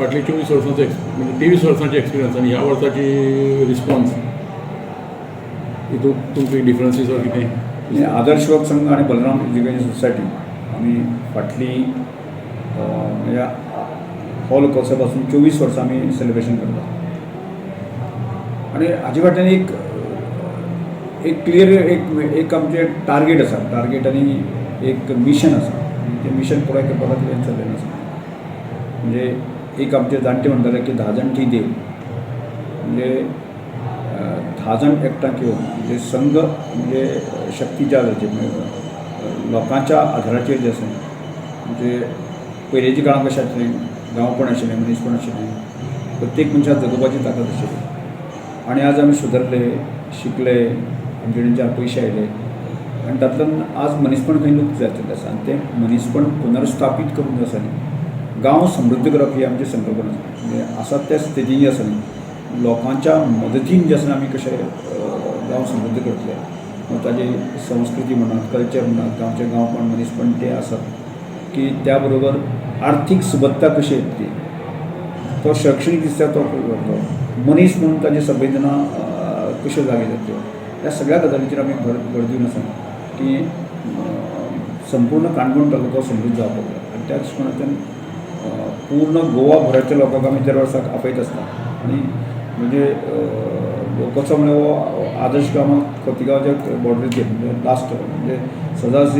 फाटल्या 24 वर्सांचो एक्स म्हणजे 23 वर्सांचे एक्सपिरियन्स आनी ह्या वर्साची रिस्पॉन्स हितून तुमकां डिफरन्सीस ऑर कितें? म्हणजे आदर्श युवक संघ आणि बलराम एज्युकेशन सोसायटी आमी फाटलीं म्हणजे हो लोकोत्सव पासून 24 वर्सां आमी सेलिब्रेशन करता आनी हाजे फाटल्यान एक एक क्लियर एक एक आमचें टार्गेट आसा, टार्गेट आनी एक मिशन आसा आनी तें मिशन पुराय करपा खातीर हें चल्लेलें आसा. म्हणजे एक आमचे जाणटे म्हणटाले की 10 जाण थंय देव. म्हणजे 10 जाण एकठांय येवन म्हणजे संघ म्हणजे शक्ती ज्या जाची म्हणजे लोकांच्या आधाराचेर जें आसा, म्हणजे पयलींच्या काळांत कशें आसलें, गांवपण आशिल्लें, मनीसपण आशिल्लें, प्रत्येक मनशाक जगोवपाची ताकद आशिल्ली आनी आज आमी सुदरले, शिकले, आमचे कडेन चार पयशे आयले आनी तातूंतल्यान आज मनीसपण खंय लुप्त जातलें आसा आनी तें मनीसपण पुनर्स्थापीत करून जें आसा न्ही, गांव समृद्ध करप ही आमची संकल्पना आसा. म्हणजे आसा त्या स्थितीन जी आसा न्ही, लोकांच्या मदतीन जें आसा आमी कशें गांव समृद्ध करतले, मागीर ताजी संस्कृती म्हणात, कल्चर म्हणात, गांवचें गांवपण, मनीसपण तें आसा की त्या बरोबर आर्थीक सुबत्ता कशी येतली, तो शैक्षणीक दिसता तो करतलो, मनीस म्हणून ताजी संवेदना कश्यो जागे जातल्यो, ह्या सगळ्या गजालींचेर आमी भर भर दिवन आसा की संपूर्ण काणकोण तालुको समृद्ध जावपाक जाय. आनी त्या दृश्टीकोनांतल्यान पूर्ण गोवा भराच्या लोकांक आमी दर वर्साक आपयत आसता. आनी म्हणजे लोकोत्सव म्हळ्यार हो आदर्श गांवांत खोतिगांवच्या बॉर्डरीचेर म्हणजे लास्ट म्हणजे सदांच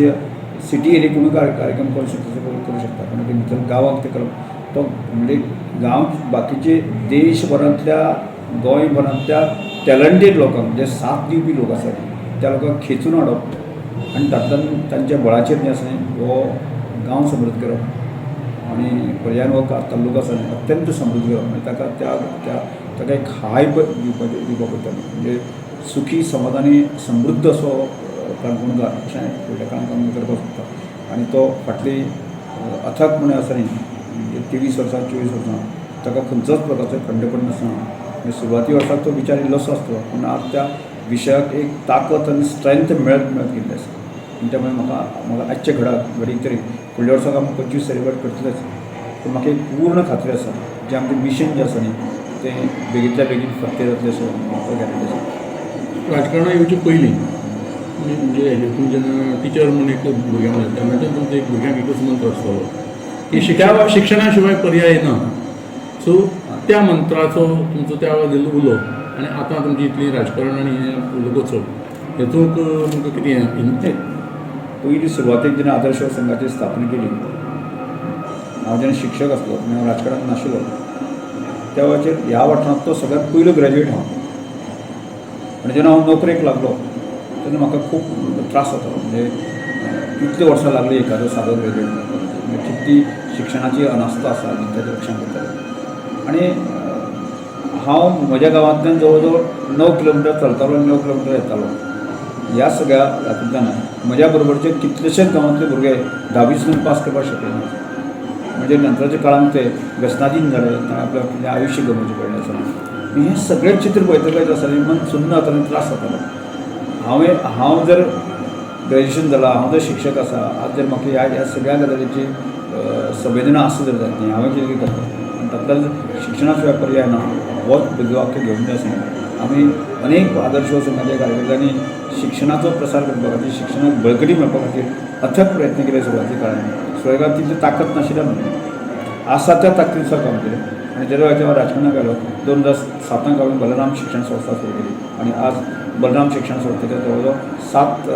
सिटी एरिया कोणूय कार्यक्रम करूं शकता, करूं शकता, पण ते भितर गांवांत ते करप तो म्हणजे गांव बाकीचे देशभरांतल्या, गोंयभरांतल्या टॅलंटेड लोकांक, जे साथ दिवपी लोक आसात, त्या लोकांक खेचून हाडप आनी तातूंतल्यान तांच्या बळाचेर जें आसा हो गांव समृद्ध करप आनी पर्यायान हो तालुको आसा अत्यंत समृद्ध करप. म्हणजे ताका त्या त्या ताका एक हायप दिवपाचें दिवपाक पडटा. म्हणजे सुखी, समाधानी, समृद्ध असो काणकोणकार अशें फुडल्या काळांत आमी करपाक सोदता. आनी तो फाटली अथक म्हण आसा न्ही, म्हणजे 23 वर्सां, 24 वर्सां ताका खंयचोच प्रकारचो खंड पडनासतना. म्हणजे सुरवाती वर्साक तो विचार इल्लोसो आसतलो, पूण आज त्या विशयाक एक ताकत आनी स्ट्रेंथ मेळत मेळत गेल्ली आसा. आनी त्यामुळे म्हाका म्हाका आजच्या घडाक घडीक तरी फुडल्या वर्साक आमी 25 सेलिब्रेट करतलेच, पूण म्हाका एक पूर्ण खात्री आसा, जें आमचें मिशन जें आसा न्ही, तें बेगींतल्या बेगीन फत्ते जातलें असो म्हाका गॅरंटी आसा. राजकारणात येवचे पयलीं तुमी म्हणजे तुमी जेन्ना टिचर म्हूण एक भुरग्यांक म्हणलें, तेन्नाच्यान तुमचो एक भुरग्यांक एकूच मंत्र आसतलो की शिक्षणा शिवाय पर्याय ना. सो त्या मंत्राचो तुमचो त्या वेळार दिल्लो उलो आनी आतां तुमची इतली राजकारण आनी हें लोकोत्सव हेतूंक तुमकां कितें हें? पयलीं सुरवातेक जेन्ना आदर्श संघाची स्थापना केली, हांव जेन्ना शिक्षक आसलो, हांव राजकारणात नाशिल्लो, त्या वेळाचेर ह्या वाठारांतलो सगळ्यांत पयलो ग्रॅज्युएट हांव. आनी जेन्ना हांव नोकरेक लागलो तेन्ना म्हाका खूब त्रास जातालो. म्हणजे कितलीं वर्सां लागलीं एखादो सादो ग्रॅज्युएट मेळपाक, म्हणजे कितली शिक्षणाची अनास्था आसा आनी ताजें लक्षांत येतालें. आनी हांव म्हज्या गांवांतल्यान जवळ जवळ 9 किलोमिटर चलतालो आनी 9 किलोमिटर येतालो. ह्या सगळ्या हातूंतल्यान म्हज्या बरोबरचे कितलेशेच गांवांतले भुरगे धावी पास करपाक शकले ना. म्हणजे नंतराच्या काळांत ते व्यसनाधीन जाले, ताणें आपलें आपलें आयुश्य गमोवचें पडलें आसा. हें सगळें चित्र पळयतकच जें आसा मन सुन्न जातालें, त्रास जातालो. हांवें हांव जर ग्रॅज्युएशन जालां, हांव जर शिक्षक आसा, आज जर म्हाका ह्या ह्या सगळ्या गजालीची संवेदना आसा जर जायत न्ही, हांवें कितें कितें करपाक. आनी तातूंतल्यान शिक्षणा शिवाय पर्याय ना होच ब्रीदवाक्य घेवन जें आसा आमी अनेक आदर्श संघाच्या कार्यकर्त्यांनी शिक्षणाचो प्रसार करपा खातीर, शिक्षणाक बळकटी मेळपा खातीर अथक प्रयत्न केले. सुरवाती काळान सुरवातीक तितली ताकद नाशिल्ल्यान आसा त्या ताकदीन काम केलें. आनी ज्या वेळार हांव राजकारणाक आयलो, 2007ताक हांवें बलराम शिक्षण संस्था सुरू केली आनी आज बलराम शिक्षण संस्थेचे जवळ जवळ सात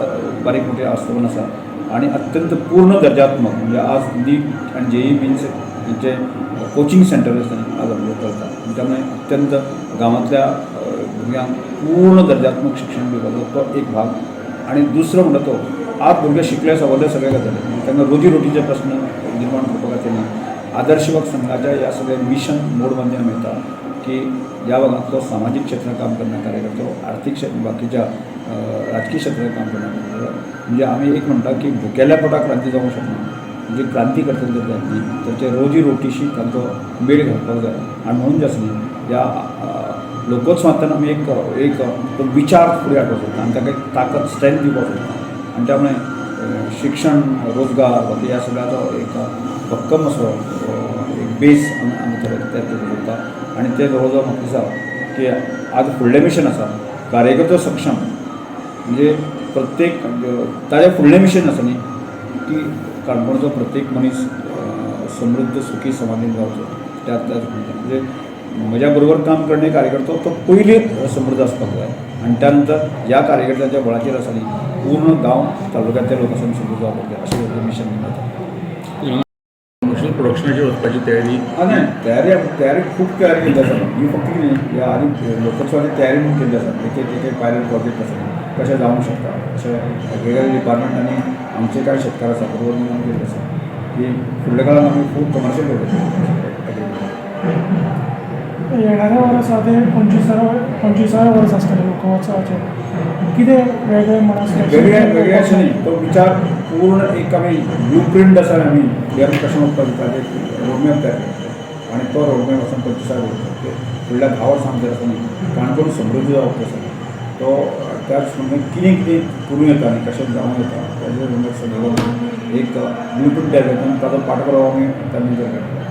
बारीक मोठे आस्थापन आसा आनी अत्यंत पूर्ण दर्जात्मक, म्हणजे आज नीट आनी जेई मेन्स हेंचे कोचिंग सेंटर आसा आज आमचें चलता. आनी त्यामुळे अत्यंत गांवांतल्या भुरग्यांक पूर्ण दर्जात्मक शिक्षण दिवपाचो तो एक भाग. आनी दुसरो म्हणटा तो आज भुरगे शिकले सवरले सगळे गजाली, तांकां रोजी रोटीचे प्रस्न निर्माण करपा खातीर ना आदर्श युवक संघाच्या ह्या सगळ्या मिशन मोडमध्ये आमी येता की ह्या भागांतलो सामाजीक क्षेत्रांत काम करणारे कार्यकर्तो, आर्थीक क्षेत्र, बाकीच्या राजकीय क्षेत्रांत काम करणारे. म्हणजे आमी एक म्हणटा की भुकेल्या पोटाक क्रांती जावंक शकना. म्हणजे क्रांती करतले जर जायत न्ही तर ते रोजी रोटीशी तांचो मेळ घालपाक जाय. आनी म्हणून जे आसा न्ही, ह्या लोकोत्सवांतल्यान आमी एक एक तो विचार फुडें हाडपाक सोदता आनी ताका एक ताकद, स्ट्रेंथ दिवपाक सोदता. आनी त्यामुळे शिक्षण, रोजगार बाकी ह्या सगळ्याचो एक भक्कम असो एक बेस आमी आमी तयार. ते चलता आनी ते जवळ जवळ म्हाका दिसता की आज फुडलें मिशन आसा कार्यकर्तो सक्षम, म्हणजे प्रत्येक ताजें फुडलें मिशन आसा न्ही की काणकोणचो प्रत्येक मनीस समृद्ध, सुखी, समाधानी जावचो. त्या त्याच म्हणजे म्हज्या बरोबर काम करणे कार्यकर्तो तो पयलीं समृद्ध आसपाक जाय आनी त्या नंतर ह्या कार्यकर्त्याच्या बळाचेर आसा न्ही पूर्ण गांव, तालुक्यांतले लोक आसा समृद्ध जावपाक जाय, अशें मिशन घेवन वता. कमर्शियल प्रोडक्शनाचेर वचपाची तयारी? हा, नाही, तयारी तयारी खूब तयारी केल्ली आसा. ही फक्त कितें, ह्या आदी लोकोत्सवाची तयारी म्हणून केल्ली आसा. एक एक एक पायलट प्रोजेक्ट आसा, कशें जावंक शकता अशें वेगवेगळ्या डिपार्टमेंटांनी आमचे कांय शेतकार आसा बरोबर मेळून केल्लें आसा की फुडल्या काळान आमी खूब कमर्शियल करतले. येणाऱ्या वर्सा ते 25व्या वर्स आसतलें लोकोत्सवाचें. कितें वेगळें म्हणा? वेगळे वेगळे अशें न्ही, तो विचार पूर्ण एक आमी ब्लू प्रिंट आसा. आमी हे आमी कशें वचपाक ताजेर रोडमॅप तयार करता आनी तो रोडमॅप वचून 25 वयता. फुडल्या 10 वर्सां भितर आसा न्ही काणकोण समृद्ध जावप आसा तो त्याच म्हणजे कितें कितें करूं येता आनी कशें जावं येता ताजेर रोडमॅप सगळें एक ब्लू प्रिंट तयार करता आनी ताजो पाठपुरावा आमी त्या नंतर करता.